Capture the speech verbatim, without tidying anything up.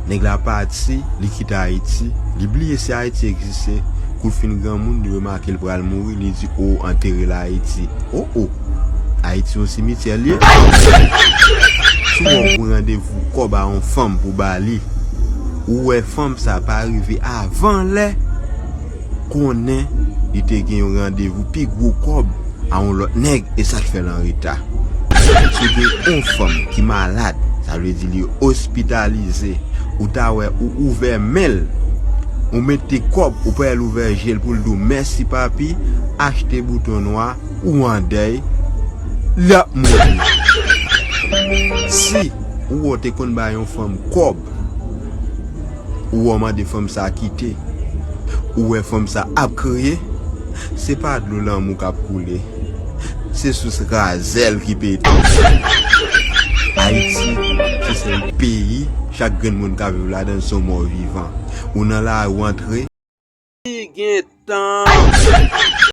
Nèg la pati, li kite Ayiti, li bliye si Ayiti egziste. Kou l fin granmoun, li remake l pral mouri, li di, "O, antere l Ayiti." O, o! Ayiti yon simityè l ye. Si w wè w pran randevou kòb a yon fanm pou ba li, ou wè fanm sa pa rive avan lè, konnen li te gen yon randevou pi gwo kòb a yon lòt nèg, e sa k fè l an reta. Si w gen yon fanm ki malad, sa vle di li ospitalize, ou ta wè ou ouvè men l, ou mete kòb, ou prè l ouvè je l pou l di w, "Mèsi papi, achte bouton nwa, ou an dèy, l ap mouri." Si ou wè w te konn bay yon fanm kòb, ou wè w mande fanm sa kite, ou wè fanm sa ap kriye, se pa dlo lanmou k ap koule, se sous razèl ki pete. Ayiti se sèl peyi chak grenn moun ka viv ladan l se yon mò vivan. Ou nan lari, w antre. Li gen tan.